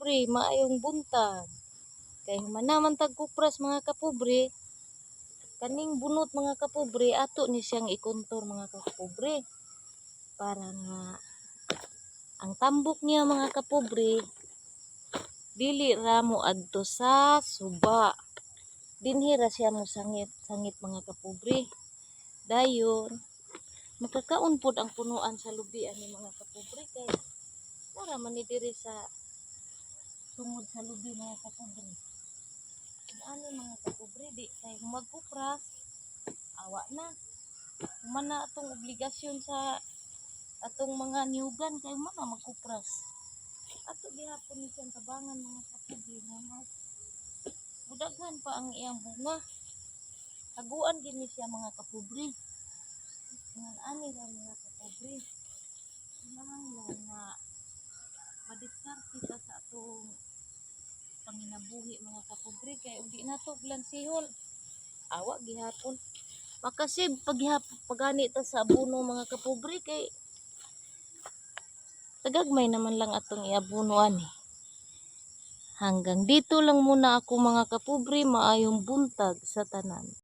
kapobre, maayong buntag. Kay human naman tag kupras, mga kapobre, kaning bunot, mga kapobre, ato ni siyang ikontor, mga kapobre. Para nga ang tambok niya, mga kapobre, dili ra mo adto sa suba. Dinhi ra siya mo sangit sangit, mga kapobre. Dayon makakaon pod ang punuan sa lubi ani, mga kapobre, kay mura man ni diri sa tungod sa lubi, mga kapobre. Ani, mga kapobre, di kay humagkupras, awa na. Human na atong obligasyon sa atong mga niyugan kay human na magkupras. Ato gihapon ni siyang tabangan, mga kapobre, nga mas mudaghan pa ang iyang bunga. Haguan gini siya, mga kapobre. Ngan ani ra, mga kapobre. Kinahanglan nga madiskarte ta sa atong panginabuhi, mga kapobre, kay ug di nato blansihon, awa gihapon. Makasib paghihapon pagani ta sa abono, mga kapobre, kay tagagmay naman lang atong iabono ani. Hanggang dito lang muna ako, mga kapobre. Maayong buntag sa tanan.